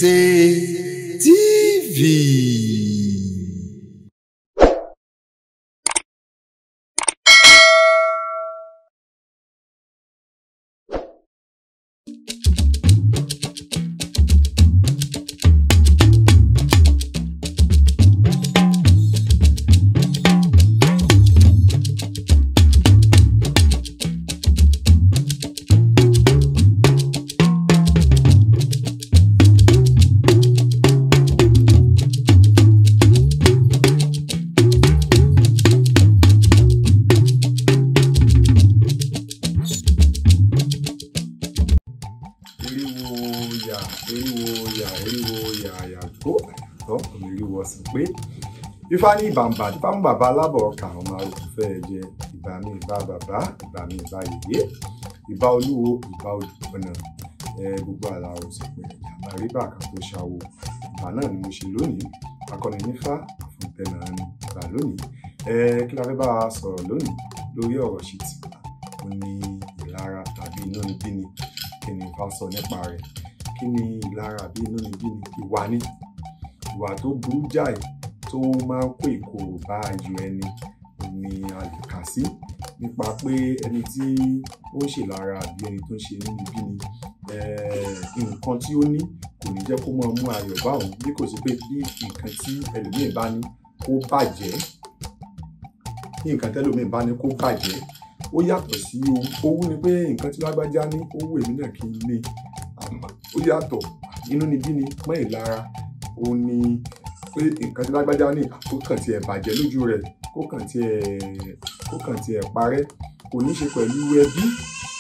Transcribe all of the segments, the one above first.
Ògèrèsé TV. Ifá ní ìbàǹbà tí fáwọn bàbá alábọ̀ ọkà ọmọ arúgbó fẹ́ jẹ ìbà mi ìbà bàbá ìbà mi ìbà yèyé ìbà olúwo ìbà olùkọ́nà gbogbo àlà òsèpè ìjàmbá ríbà kan tó ṣàwò ìbà náà ni mo ṣe lónìí. Akọni nífá àfọ̀ǹtẹ̀nà ni ìbà lónìí. Kí la fẹ́ bá a sọ̀rọ̀ lónìí lórí ọ̀rọ̀ ṣìtì ó ní ìlara tàbí inúnibíni. Kí ni Ifá sọ nípa rẹ̀? Kí ni ìlara àbí inúnibíni? Ìwà ni, ìwà tó burú jáì tó máa ń kó ìkorò bá ayọ̀ ẹni ni a lè kà sí, nípa pé ẹni tí ó ń ṣèlara àbí ẹni tó ń ṣe inúnibíni, nǹkan tí ó ní kò ní jẹ́ kó máa mú ayọ̀ bá òun, bí kò sí pé bí nǹkan tí ẹlòmíì bá ní kó bàjẹ́, bí nǹkan tẹ́lòmíì bá ní kó bàjẹ́. Ó yàtọ̀ sí owú ni pé nǹkan tí lágbájá ní ó wù èmi náà kí n ní, ó yàtọ̀. Inúnibíni mọ́ ìlara ó ní pé nǹkan tí lágbájá ní kó kàn tiẹ̀ bàjẹ́ lójú rẹ̀, kó kàn tiẹ̀ parẹ́. Kò ní ṣe pẹ̀lú ẹbí,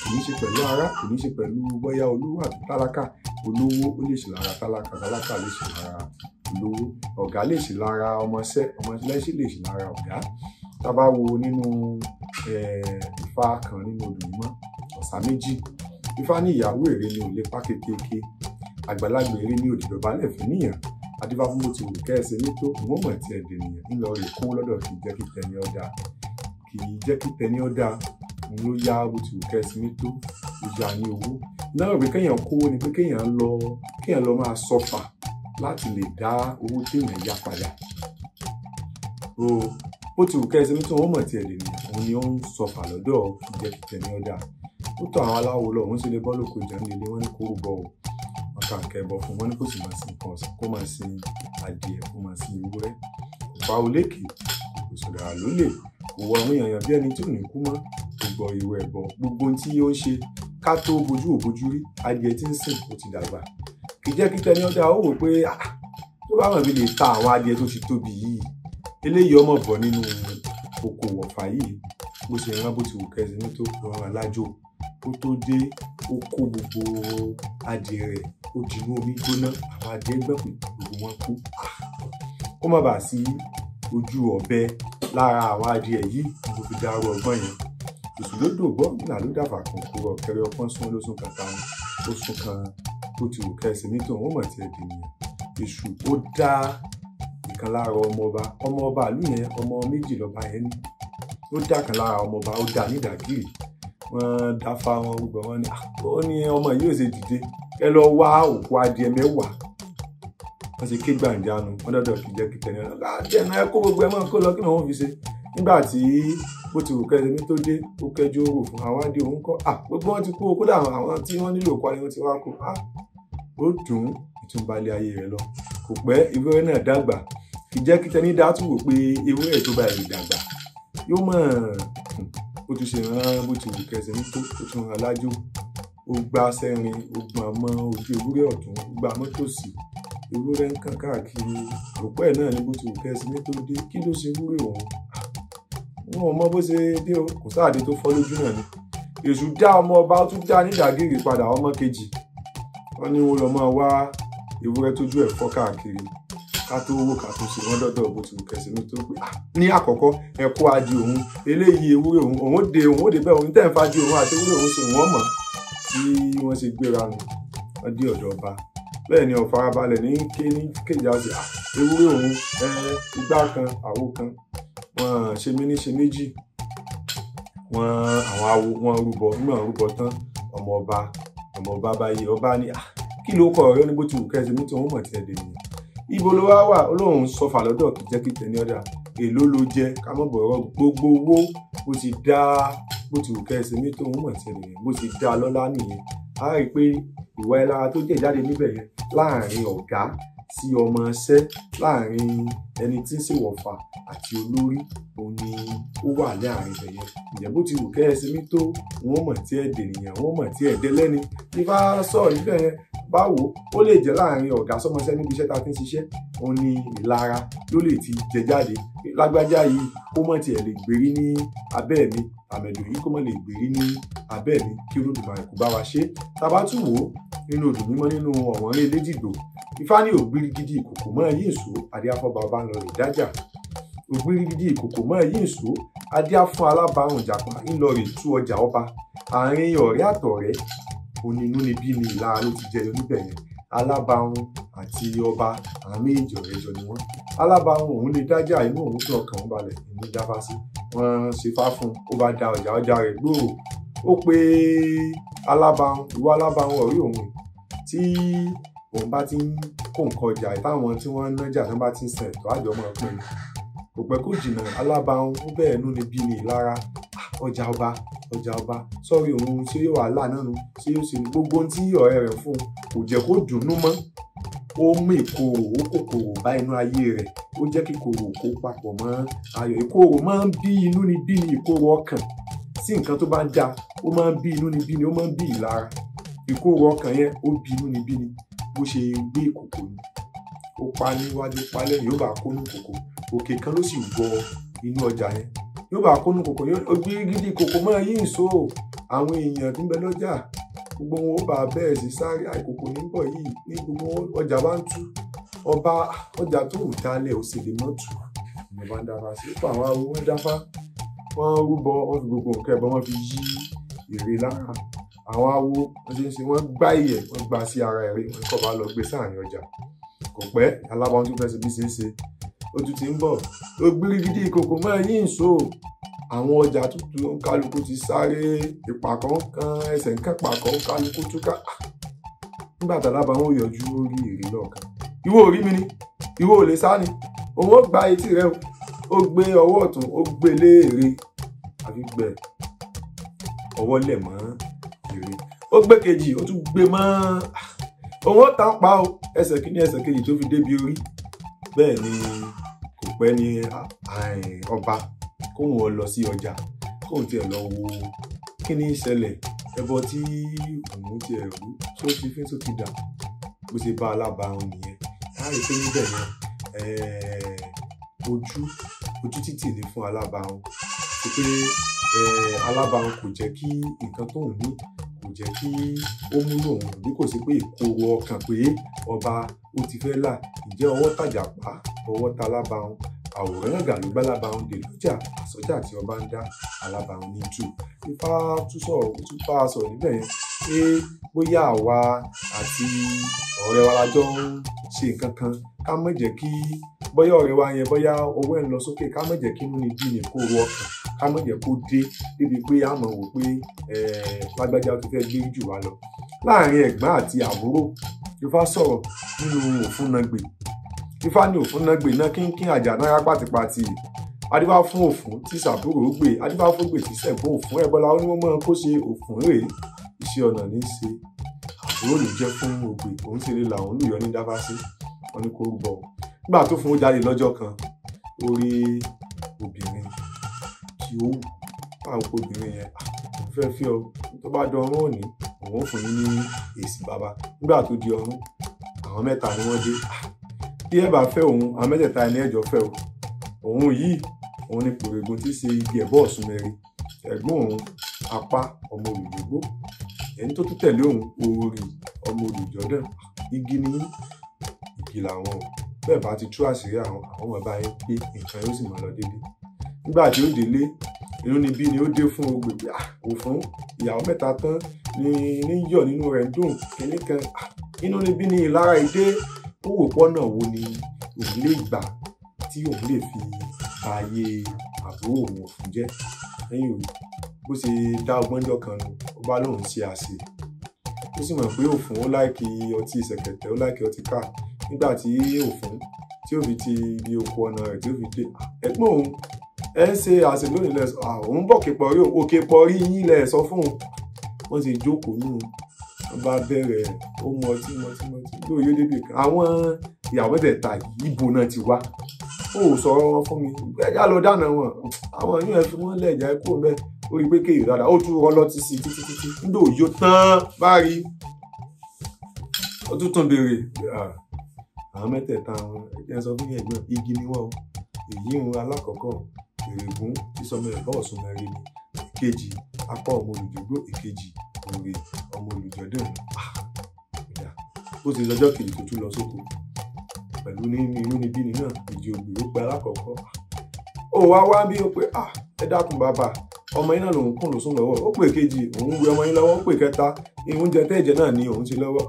kò ní ṣe pẹ̀lú ará, kò ní ṣe pẹ̀lú bóyá olówó àti tálákà. Olówó ó lè ṣe lára tálákà, tálákà lè ṣe lára olówó, ọ̀gá lè ṣe lára ọmọṣẹ́, ọmọṣẹ́ sì lè ṣe lára ọ̀gá. Tá bá wo nínú Ifá kan nínú odù mímọ́ ọ̀sà méjì, Ifá ní ìyàwó èrè ni ò lè pa kékeré, àgbàlagbà èrè ni òdìdọ̀bálẹ̀ fún níyàn. Adífá fún bó ti wù kẹ́ẹ̀sẹ̀ ní tó ìwọ́n mọ̀ tí ẹ dènìyàn ńlọ rè kó lọ́dọ̀ kì í jẹ́ kí tẹni ọ̀dà, kì í jẹ́ kí tẹni ọ̀dà. Òun ló yá bó ti wù kẹ́ẹ̀sẹ̀ ní tó ó yá ní owó. Náà pé kéèyàn kówó ni pé kéèyàn lọ máa sọfà láti lè dá owó téèyàn yá padà. O bó ti wù kẹ́ẹ̀sẹ̀ ní tó wọ́n mọ̀ tí ẹ dènìyàn, òun ni ó ń sọfà lọ́dọ̀ kì í jẹ́ kí tẹni ọ̀dà. Ó tọ́ àwọn aláwo lọ, òun sì lè bọ́ lóko ìjà nílé wọn ní kó rúbọ o. Wọn kà kẹbọ fún wọn ní kó sì máa sin nǹkan ọ̀sìn, kó máa sin adìẹ, kó máa sin ewúrẹ́. Kò pa olékè, kò sọ̀dọ̀ àlólè, kò wọ àwọn èèyàn bí ẹni tí ò ní kú mọ́. Gbogbo ìwé ẹ̀bọ, gbogbo ohun tí ó ń ṣe ká tó bojú òbojú rí, adìẹ tí ń sìn ó ti dàgbà. Kì í jẹ́ kí tẹni ọ̀dà ó wò pé tó bá wọn fi lè ta àwọn adìẹ tó ti tóbi yìí, eléyìí ọmọ bọ̀ nínú oko wọ̀fà yìí. Bó ṣe rán bó ti wù kẹ́sì ní tó rọrùn alájò kó tó dé, ó kó gbogbo adìẹ rẹ̀, ó dinú omi gbóná, àwọn adìẹ gbọ̀n pé gbogbo wọn kú. Kó má bàa sí ojú ọ̀bẹ lára àwọn adìẹ yìí ló fi dárú ọgbọ́n yẹn. Èṣù ló dògbọ́ nígbà ló dàfà kan kúrò ọ̀kẹ́rẹ́ ọpọ́n sún ló sún kàtà wọn, ó sún kan bó ti wù kẹ́sì ní tòun ó mọ̀ tí ẹ dènìyàn. Èṣù ó dá ìkan lára ọmọọba, ọmọọba ìlú yẹn, ọmọ méjì lọ́ba yẹn ní, ó dá kan lára ọmọọba, ó dá nídàgìrì. Wọ́n dáfá wọn gbogbo wọn ní ó ní ọmọ yìí ò ṣe dìde, ẹ lọ wá òkú adìẹ mẹ́wàá. Wọ́n ṣe ké gbàǹjánu, wọ́n dọ́dọ̀ kì í jẹ́ kí tẹni ọ̀nà àdìẹ ẹ kó gbogbo ẹ mọ́ kó lọ, kí ni wọ́n fi ṣe. Nígbà tí bó ti wù kẹ́sẹ̀ ní tó dé, ó kẹjú ó rò fún àwọn adìẹ òun kọ́, gbogbo wọn ti kú, kódà àwọn tí wọ́n nílò òkú adìẹ wọn ti wá kú. Ó dùn ìtúnbalẹ̀ ayé rẹ̀ lọ. Kò pẹ́ ewúrẹ́ náà dàgbà. Kì í jẹ́ kí tẹni dá tún wò pé ewúrẹ́ tó bá ẹ̀ dàgbà yóò mọ̀. Ó tún ṣe rán bó ti wù kẹsẹ̀ ní tó, ó tún rán alájò, ó gbá sẹ́rin, ó gbọ́n mọ́ ojú ewúrẹ́ ọ̀tún, ó gbá mọ́tò sí, ewúrẹ́ ń kàn káàkiri. Òpó ẹ̀ náà ni bó ti wù kẹsẹ̀ ní tó dé, kí ló ṣe ewúrẹ́ òun? Wọn ò mọ bó ṣe dé o, kò sáàdé tó fọ́ lójú náà ni. Èṣù dá ọmọ ọba, ó tún dá nídàgìrì padà ọmọ kejì. Wọ́n ní wọn lọ máa wá ewúrẹ́ tójú ẹ̀ fọ́ káàkiri. Ká tó owó ká tó ṣe wọ́n dọ́dọ̀ bó ti wù kẹsì ní tó pé ní àkọ́kọ́ ẹ kó adìẹ òun, eléyìí ewúrẹ́ òun, òun dé òun ó dé bẹ́ẹ̀, òun tẹ̀ ń fa adìẹ òun àti ewúrẹ́ òun ṣe wọ́n mọ̀ tí wọ́n ṣe gbéra nù. Wọ́n dé ọ̀dọ̀ ọba, bẹ́ẹ̀ ni ọ̀farabalẹ̀ ní ké ní kéjà sí ewúrẹ́ òun igbá kan àwo kan. Wọ́n ṣe mí ní ṣe méjì, wọ́n àwọn awo wọ́n rúbọ. Nígbà wọ́n rúbọ tán, ọmọ ọba bá yé ọba ní Kí ló kọ ọ̀rẹ́ ní bó ti wù kẹ́sì mí tí òun mọ̀ tí ẹ dè nìyẹn. Ibo ló wá wà? Olóhùn sọfà lọ́dọ̀ kìjẹ́kìtẹ́ ní ọ̀dà. Èló ló jẹ́? Ká mọ̀ bọ̀rọ̀ gbogbo owó bó ti dá bó ti wù kẹ́sì mí tó òun mọ̀ tí ẹ dè nìyẹn, bó ti dá lọ́lá nìyẹn. A rí i pé ìwà ìlara tó jẹ́ jáde níbẹ̀ yẹn láàrin ọ̀gá sí ọmọọṣẹ́, láàrin ẹni tí ń ṣèwọ̀fà àti olórí, òun ni ó wà láàrin ibẹ̀ yẹn. Ǹjẹ́ bó ti wù kẹ́sì mí tó wọ́n mọ̀ tí ẹ dè nìyẹn, wọ́n mọ̀ tí ẹ dé lẹ́ni. Ifá sọ̀rọ̀ níbẹ̀ yẹn. Báwo ó lè jẹ́ láàrin ọ̀gá sọ́mọṣẹ́ níbi iṣẹ́ tá a ti ń ṣiṣẹ́, òun ni ìlara ló lè ti jẹ jáde. Lágbájá yìí kó mọ̀ tiẹ̀ lè gbérí ní abẹ́ mi, àmẹ̀dù yìí kó mọ̀ lè gbérí ní abẹ́ mi, kí Olódùmarè kó bá wa ṣe. Tá a bá tún wò ó nínú odù mímọ́ nínú ọ̀wọ́nrín Eléjìgbò, Ifá ní ògbírigidi ìkòkò mọ́ yí ìṣó, adíáfọ́ba ọba ń lọ rè dájà. Ògbírigidi ìkòkò mọ́ yí ìṣó, adíá fún alábàárùn jàpá ń lọ rè tú ọjà ọba. Àárín ọ̀rẹ́ àtọ̀rẹ́ onínú ni bí ni ìlara ló ti jẹyọ níbẹ̀ yẹn. Alábàárùn àti ọba, àwọn méjì ọ̀rẹ́ jọ ni wọ́n. Alábàárùn òun lè dájà, inú òun tó ọkàn òun balẹ̀ ní dáfá sí. Wọ́n ṣe fá fún un, ó bá da ọjà, ọjà rẹ̀ gbòòrò. Ó pe alábàárùn, ìwọ alábàárùn ọ̀rẹ́ òun tí òun bá ti ń kó nǹkan ọjà táwọn tí wọ́n ń nájà tí wọ́n bá ti ń san ẹ̀tọ́ àjọ máa pín in. Kò pẹ́ kó jìnnà, alábàárùn ó bẹ́ẹ̀ nú ni bí ni ìlara. Ọjà ọba, ọjà ọba, sọ́rí òun ṣé yóò wà láàánú nu, ṣé yóò ṣe gbogbo ohun tí ọ̀rẹ́ rẹ̀ fún un kò jẹ́ kó dùnnú mọ́. Ó mú ìkorò, ó kòkòrò bá inú ayé rẹ̀, ó jẹ́ kí ìkorò kó papọ̀ mọ́ ayọ̀. Ìkorò máa ń bí inú ni bí ni ìkorò ọkàn sí nǹkan tó bá ń da, ó máa ń bí inú ni bí ni, ó máa ń bí ìlara. Ìkorò ọkàn yẹn ó bí inú ni bí ni, bó ṣe gbé ìkòkò ni. Ó pa níwájú pa lẹ́yìn, yóò bá kónú kòkò. Òkè kan ló sì wọ inú ọjà yẹn. Yóò bá kónú kòkò, yóò gbígídí kòkò mọ́ yí ìṣó. Àwọn èèyàn tí ń bẹ lọ́jà, gbogbo wọn ó bá bẹ́ẹ̀ sí sáré, àìkòkò ní bọ̀ yìí ní gbogbo ọjà bá ń tú. Ọba ọjà tó ń dalẹ̀ ò sì lè mọ́ tú. Ìyẹn bá ń dáfá sí. Ó pa àwọn awo wọn dáfá, wọ́n rúbọ, wọ́n fi gbogbo nǹkan ẹbọ, wọ́n fi yí ère lára. Àwọn awo wọ́n ṣe ń ṣe, wọ́n gbá ìyẹ̀, wọ́n gbá sí ara ère, wọ́n kọ́ bá lọ gbé sáàrin ọjà. Kò pẹ́, alábàáhùn tó fẹ́ ṣe bí ṣe é ṣe. Ó tún ti ń bọ̀. Ó gbírígídí ìkòkò mọ́ yí ìṣó. Àwọn ọjà tuntun kálukú ti sáré, ìpàkọ́ kan, ẹsẹ̀ ń kàn pàkọ́ kálukú túká. Nígbà tí alábàáhùn ó yọjú ó rí ère lọ́ọ̀kan. Ìwọ ò rí mi ni, ìwọ ò lè sá ni. Òun ó gba etí rẹ o. Ó gbé ọwọ́ ọ̀tún, ó gbé lé ère. Àfi gbẹ ọwọ́ lẹ̀ mọ́ ère. Ó gbé kejì, ó tún gbé mọ́. Òun ó tàn pa o. Ẹsẹ̀ kìíní, ẹsẹ̀ kejì tó fi débi orí. Bẹ́ẹ̀ ni kò pẹ́ ní ọba kóun ó lọ sí ọjà, kóun tiẹ̀ lọ wo kí ni ìṣẹ̀lẹ̀ ẹbọ tí òun tiẹ̀ rú tó ti fín tó ti dà. Bó ṣe bá alábàárùn nìyẹn. A rí i pé níbẹ̀ yẹn ojú títì ni fún alábàárùn. Ṣé pé alábàárùn kò jẹ́ kí nǹkan tóun ní kò jẹ́ kí ó múlò òun, bí kò sí pé ìkorò ọkàn pé ọba ó ti fẹ́ là. Ǹjẹ́ ọwọ́ tàjà pa, ọwọ́ ta alábàárùn. Àwòrán àgà ló gbá alábàárùn dè lọ́jà, àsọjà tí ọba ń dá alábàárùn ní jù. Ifá tún sọ̀rọ̀, ó tún bá a sọ̀rọ̀ níbẹ̀ yẹn pé bóyá àwa àti ọ̀rẹ́ wa la jọ ń ṣe nǹkan kan, ká má jẹ́ kí bóyá ọ̀rẹ́ wa yẹn bóyá owó ẹ̀ ń lọ sókè, ká má jẹ́ kí inú ni bí ni kó ro ọkàn, ká má jẹ́ kó dé débi pé a mọ̀ wò pé lágbájá ó ti fẹ́ gbé jù wá lọ. Láàrin ẹ̀gbọ́n àti àbúrò, Ifá sọ̀rọ̀ nínú Òfúnnagbè. Ifá ní Òfúnnagbè náà kínkín àjà náírà pàtìpàtì. Adífá fún Òfún tí sàbúrò ó gbè, adífá fún gbè tí sẹ̀gbọ́n Òfún. Ẹbọlá ó ní wọ́n mọ̀ kó ṣe Òfún rèé, iṣẹ́ ọ̀nà ní í ṣe. Àbúrò ló jẹ́ fún Ògbè, òun sì lè làwọn olùyọ ní dáfá sí. Wọ́n ní kó rúbọ. Nígbà tó fún ó jáde lọ́jọ́ kan, ó rí obìnrin tí ó wù. Báwo kó obìnrin yẹn, òun fẹ́ fẹ́ ọ, tó bá dọrún òní, òun ó fún yín ní èsì bàbá. Nígbà tó di ọrún, àwọn mẹ́ta ni wọ́n dé. Bí ẹ bá fẹ́ òun, àwọn mẹ́tẹ̀ẹ̀ta ẹni ẹ̀jọ̀ fẹ́ o. Òun yìí, òun ni Pòrègùn tí í ṣe igi ẹ̀bọ́ Ọ̀ṣunmẹ̀rẹ̀. Ẹ̀gbọ́n òun, Apá ọmọ Olùdógbó. Ẹni tó tún tẹ̀lé òun, Òòrì ọmọ Olùjọ́dàn. Igi ni yín, igi làwọn o. Bẹ́ẹ̀ bá ti tú àṣírí àwọn, àwọn ọmọ bá yín pé nǹkan yóò sì máa lọ dédé. Nígbà tí ó délé, inú ni bí ni ó dé fún Ògbè pé Òfún ìyàwó mẹ́ta tán ni ní yọ̀ nínú rẹ̀ ń dùn kínní kan. Inú ni bí ni ìlara ìdé. Ó wò pọ́nà wo ni òun lè gbà tí òun lè fi ba ayé àbúrò òun Òfún jẹ́. Lẹ́yìn òun, bó ṣe dá ọgbọ́njọ́ kan nu, ó bá lóun ṣe àsè. Ó sì mọ̀ pé Òfún ó láìkí ọtí ṣẹ̀kẹ̀tẹ̀, ó láìkí ọtí ká. Nígbà tí Òfún tí ó fi ti ibi oko ọ̀nà rẹ̀ tí ó fi dé, ẹ̀gbọ́n òun ẹ ń ṣe àṣẹ lónìí lẹ sọ, òun bọ̀ képorí, òkè pọrí yín lẹ sọ fún òun. Wọ́n ti jókòó nù, wọ́n bá bẹ̀rẹ̀ ó mu ọtí mọtí mọtí lóye débi kan. Àwọn ìyàwó mẹ́tẹ̀ẹ̀ta ìbò náà ti wá, ó sọ̀rọ̀ wọn fún mi, ẹ̀yà lọ dáná wọn, àwọn yóò fi wọ́n lẹ̀ ẹ̀já kúrò mẹ́. Ó rí i pé kéèyàn dáadáa, ó tún rọ lọ́tí sí títí títí nígbà òjò tán bá rí, ó tún tún béèrè. Àwọn mẹ́tẹ̀ẹ̀ta wọn ẹ̀jẹ̀ sọ fún ẹ̀gbọ́n, igi ni wọ́n o. Èyí ń alákọ̀ọ́kọ́ Èrègún tí sọmọ ẹ̀ bọ́ Ọ̀ṣun mẹ́rin ni, ìkejì apá ọmọ olùjọ́gbó, ìkejì òrè ọmọ olùjọ́dún. Bó ti lọ́jọ́ kejì tó tún lọ sóko pẹ̀lú ní inú níbí ni náà, ìjì ògbè ó gba alákọ̀ọ́kọ́. Ó wá wá bí ó pé ẹ dákun bàbá, ọmọ yín náà lòun kùn ló sùn lọ́wọ́. Ó pè kejì, òun wẹ ọmọ yín lọ́wọ́. Ó pè kẹta, oúnjẹ tẹ́jẹ̀ náà ni òun ti lọ́wọ́.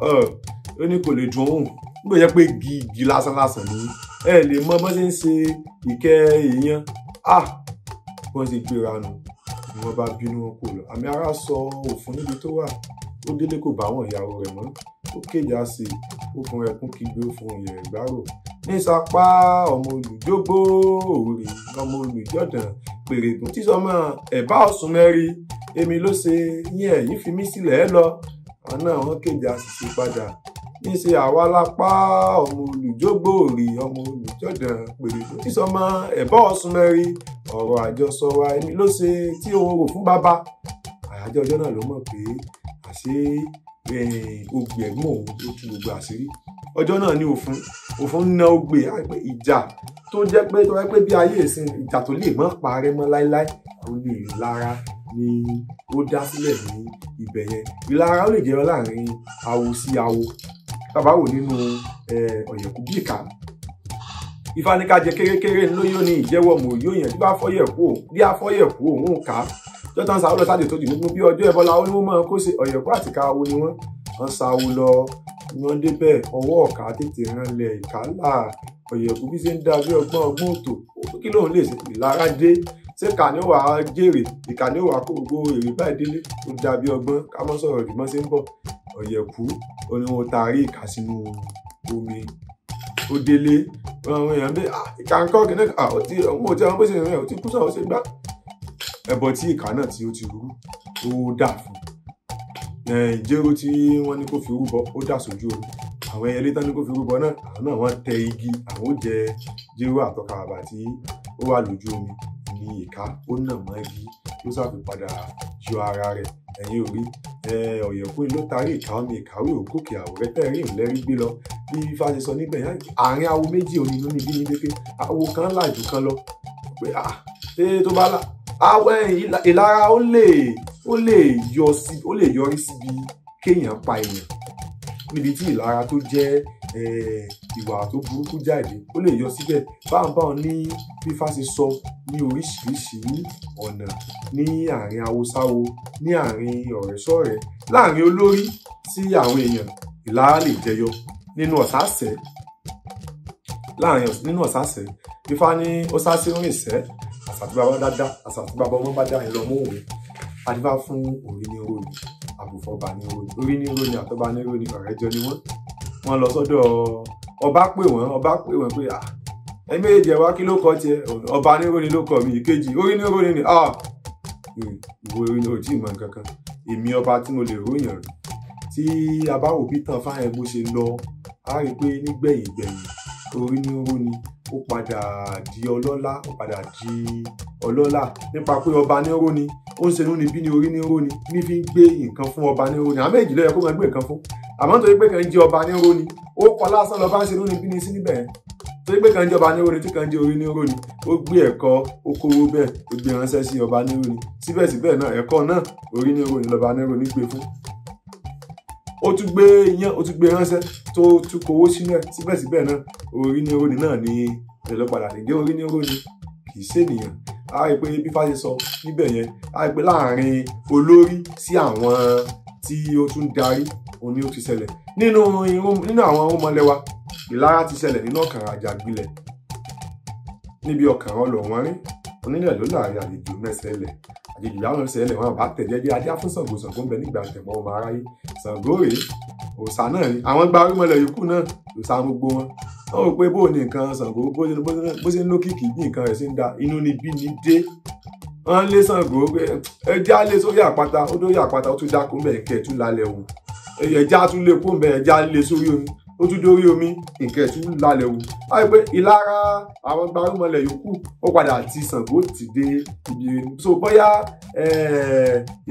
Ó ní kò lè dùn òun nígbà jẹ́ pé igi lásán lásán ni ẹ lè mọ bó ṣe ń ṣe ìkẹ́ èèyàn. Wọ́n ti gbéra nù ni wọ́n bá bínú wọn kò lọ. Àmì ara sọ Òfún níbi tó wà, ó délé kò bá àwọn ìyàwó rẹ̀ mọ́. Ó kéjà sí i, ó fún ẹkún kígbe, ó fún ìyẹ̀rẹ̀ gbárò. Ní sapá ọmọ olùjógbó, òrì ọmọ olùjọ́dàn, Pèrègún tí sọmọ ẹ̀bá Ọ̀ṣun mẹ́rin, èmi ló ṣe yín, ẹ̀yìn fi mí sílẹ̀ ẹ lọ. Àwọn náà wọ́n kéjà sì sí padà. Níṣe àwa lápá ọmọ olùjógbó, òrì ọmọ olùjọ́dàn, Pèrègún tí sọmọ ẹ̀bá Ọ̀ṣun mẹ́rin, ọ̀rọ̀ àjọsọ wa èmi ló ṣe tí òun rò fún bàbá. Àyájọ́ ọjọ́ náà ló mọ̀ pé àṣé ogbè ẹ̀gbọ́n òun ló tú gbogbo àṣírí. Ọjọ́ náà ní Òfún Òfún ná ogbè ìjà tó jẹ́ pé tó wáyé pé bí ayé ìsìn ìjà tó lè mọ́ parẹ́ mọ́ láéláé, ó ní ìlara ni ó dá sílẹ̀ ní ibẹ̀ yẹn. Ìlara ó lè jẹ́ láàrin awo sí awo. Bàbá wò nínú Ọ̀yẹ̀kú bí ìka, Ifá ní ká jẹ kérékéré lóyún ní ìjẹ́wọ́ mò yóò yẹn bí afọ́yẹ̀kú òun ká jọ́tàn sáwọ́ lọ sáde tó dì nínú bí ọjọ́ ẹ̀bọ́lá ó ní wọ́n máa kó ṣe. Ọ̀yẹ̀kú àti káwo ni wọ́n sáwó lọ, wọ́n débẹ̀ ọwọ́ ọ̀ká tètè ránlẹ̀ ìkálà. Ọ̀yẹ̀kú bí ṣe ń dá bí ọgbọ́n ọgbọ́n òtò, kí lóun lè ṣe ìlara dé, ṣé ìkà ni ó wàá jèrè, ìkà ni ó wàá kó gbogbo èrè báyìí délé. Ó dá bí ọgbọ́n ká mọ́ sọ̀rọ̀ jù mọ́ ṣe ń bọ̀. Ọ̀yẹ̀kú ó ní wọ́n taari ìkà sínú omi, ó délé àwọn èèyàn bí ìkà ń kọ́ kìnnìkan, ó ti òun ò tí àwọn bó ṣe rìn, ó ti kú sọ̀rọ̀ ó ṣe gbá. Ẹbọ tí ìkà náà tí ó ti rú ó dà fún ìjérò tí wọ́n ní kó fi rúbọ, ó dà sójú omi. Àwọn ẹyẹlé tán ní kó fi rúbọ náà, àwọn náà wọ́n tẹ igi, àwọn ó jẹ jérò àtọkà bàbà tí ó wà lójú omi ní ìka, ó nà mọ́ igi ló sáfi padà yọ ara rẹ̀. Ẹ̀yin ò rí Ọ̀yẹ̀kú ló tarí ìka omi ìkàwé ògòkè àwòrẹ́ tẹ̀rí ìlẹ́rí gbé lọ. Bí Ifá ṣe sọ níbẹ̀ yẹn, àárín awo méjì òní inú níbí ní pé awo kan là jù kan lọ, pé ṣé tó bá là ìlara ó lè yọrí síbi kéèyàn pa èèyàn. Níbi tí ìlara tó jẹ́ ìwà tó burúkú jáde ó lè yọ síbẹ̀. Báwọn ní bí Ifá ṣe sọ ní oríṣiríṣi ọ̀nà, ní àárín awosáwo, ní àárín ọ̀rẹ́sọ̀rẹ́, láàrin olórí sí àwọn èèyàn, ìlara lè jẹyọ nínú ọ̀sásẹ̀. Láàrin nínú ọ̀sásẹ̀, Ifá ní ó sá sí rìn sẹ́, àṣà tí bàbá dá, àṣà tí bàbá ọmọ bá dá ẹ lọ mú òun. Adífá fún orí ní róni, àbùfọ̀bà ní róni, orí ní róni àtọ́ba ní róni, ọ̀rẹ́ jọ ni wọ́n. Wọ́n lọ sọ́dọ̀ ọba, pè wọ́n, ọba pè wọ́n pé ẹ méjèèjì ẹ wá, kí ló kọ tiẹ̀? Ọba ní róni ló kọ mi, ìkejì orí ní róni ni. Ìwọ orí ní ò tí ì mọ nǹkan kan, èmi ọba tí mo lè ròyìn rẹ̀. Tí a bá wò bí tàn fáyẹn bó ṣe lọ, a rí i pé nígbẹ̀yìn gbẹ̀yìn orí ní róni ó padà di ọlọ́lá, ó padà di ọlọ́lá nípa pé ọba ní róni ó ń ṣe inú níbí ní orí ní róni ní fi ń gbé nǹkan fún ọba ní róni. Àmọ́ méjì ló yẹ kó máa gbé nǹkan fún, àmọ́ nítorí pé kàn ń jẹ́ ọba ní róni, ó kọ lásán lọ́ba ń ṣe inú níbí ní sí níbẹ̀ yẹn. Torí pé kàn ń jẹ́ ọba ní róni tí kàn ń jẹ́ orí ní róni, ó gbé ẹ̀kọ́, ó kówó bẹ́ẹ̀, ó gbé ránṣẹ́ sí ọba ní róni. Síbẹ̀síbẹ̀ náà ẹ̀kọ́ náà orí ní róni lọ́ba ní róni gbé fún. Ó tún gbé iyán, ó tún gbé ránṣẹ́ tó tún kówó sínú ẹ̀. Síbẹ̀síbẹ̀ náà orí ní róni náà ni ẹ̀ lọ padà dé. Orí ní róni kì í ṣènìyàn. A rí pé bí Ifá ṣe sọ níbẹ̀ yẹn, a rí pé láàrin olórí sí àwọn tí ó tún darí òun ni ó ti ṣẹlẹ̀. Nínú àwọn ọmọlẹ́wà, ìlara ti ṣẹlẹ̀ nínú Ọ̀kànràn Àjàgbilẹ̀. Níbi Ọ̀kànràn ọlọ́wọ́n rí, onílẹ̀ ló láàrin àlejò mẹ́sẹ̀lẹ̀. Àjèjì ìyá wọn ṣẹlẹ̀ wọn bá tẹ̀ jẹ́jẹ́. Adé fún Ṣàngó, Ṣàngó ń bẹ nígbà tẹ̀mọ́ ọmọ aráyé. Ṣàngó rèé, òòṣà náà ni àwọn gba arúmọlẹ̀ yòókù náà, òòṣà gbogbo wọn. Wọ́n rò pé bóò ní nǹkan Ṣàngó bó ṣe ń lókìkí, bí nǹkan rẹ̀ ṣe ń da inú ni bí ní dé. Wọ́n lé Ṣàngó pé ẹja lé sórí àpáta, ó dórí àpáta, ó tún dákú mbẹ̀, nǹkan ẹ̀ tún lálẹ́ wò. Ẹja tún lé kó mbẹ̀, ẹja lé sórí omi, ó tún dórí omi, nǹkan ẹ̀ tún lálẹ́ wò. Wọ́n pé ìlara àwọn gbarúmọlẹ̀ yòókù ó padà ti Ṣàngó ti dé ibi. So bóyá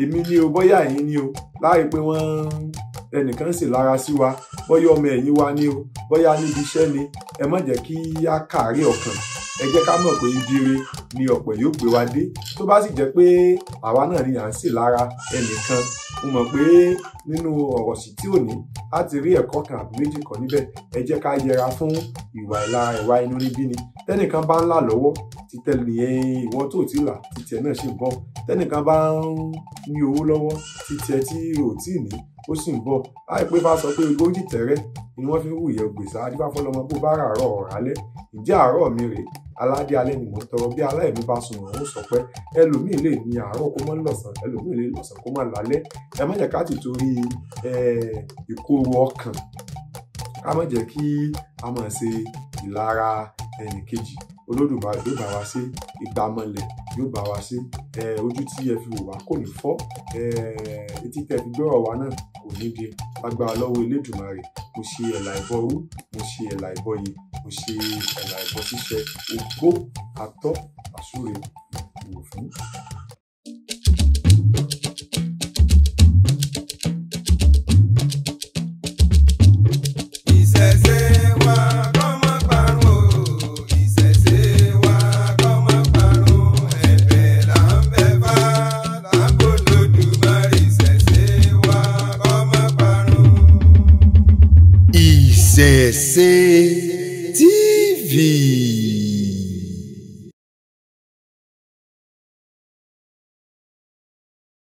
èmi ni o, bóyá ẹ̀yin ni o, láì pé wọ́n ẹnìkan sì lára sí wa, bóyá ọmọ ẹ̀yìn wa ni o, bóyá níbi iṣẹ́ ni, ẹ má jẹ́ kí á káàárẹ̀ ọkàn. Ẹ jẹ́ ká mọ̀ pé ibi ire ni ọ̀pẹ̀ yóò gbé wa dé. Tó bá sì jẹ́ pé àwa náà ni à ń sì lára ẹnìkan, mo mọ̀ pé nínú ọ̀rọ̀ sí tí ò ní láti rí ẹ̀kọ́ kan àbí méjì kan níbẹ̀. Ẹ jẹ́ ká yẹra fún ìwà ìlara, ìwà inú níbí ni. Tẹ́nìkan bá ń là lọ́wọ́, títẹ nìyẹn, ìwọ tó ti là títẹ náà sì ń bọ̀. Tẹ́nìkan bá ń ní owó lọ́wọ́, títẹ tí ò tí ì ní ó sì ń bọ̀. Láìpẹ́ bá sọ pé ogójì tẹ́rẹ́ ni wọ́n fi ń wùyẹ̀ gbèsè. Adífáfọ́lọ́mọ bó bá ràárọ̀ ọ̀rálẹ́, ìjẹ́ àárọ̀ mi rèé, aládé alẹ́ ni mò ń tọrọ. Bí aláìmí bá sùn, òun sọ pé ẹlòmíì lè ní àárọ̀ kó mọ́ lọ́sàn, ẹlòmíì lè lọ́sàn kó mọ́ lálẹ́. Ẹ má jẹ́ ká ti torí ìkorò ọkàn, ká má jẹ́ kí a máa ṣe ìlara ẹnì kejì. Olódùmarè yóò bá wa ṣe, ìgbàmọlẹ̀ yóò bá wa ṣe. Ojú tí ẹ fi wò wá kò ní fọ́, etí tẹ fi gbọ́rọ̀ wa náà kò ní di. Lágbára lọ́wọ́ Elédùmarè, mo ṣe ẹ̀là ìbọrú, mo ṣe ẹ̀là ìbọyè, mo ṣe ẹ̀là ìbọ ṣíṣẹ, ogbó atọ́ àsúre wò fún. Ìṣẹ̀ṣe wa kó má parun o, ìṣẹ̀ṣe wa kó má parun, ẹ̀bẹ̀ là ń bẹ̀ fá, là ń bọ̀ lódùmarè, ìṣẹ̀ṣe wa kó má parun. Ìṣẹ̀ṣe TV.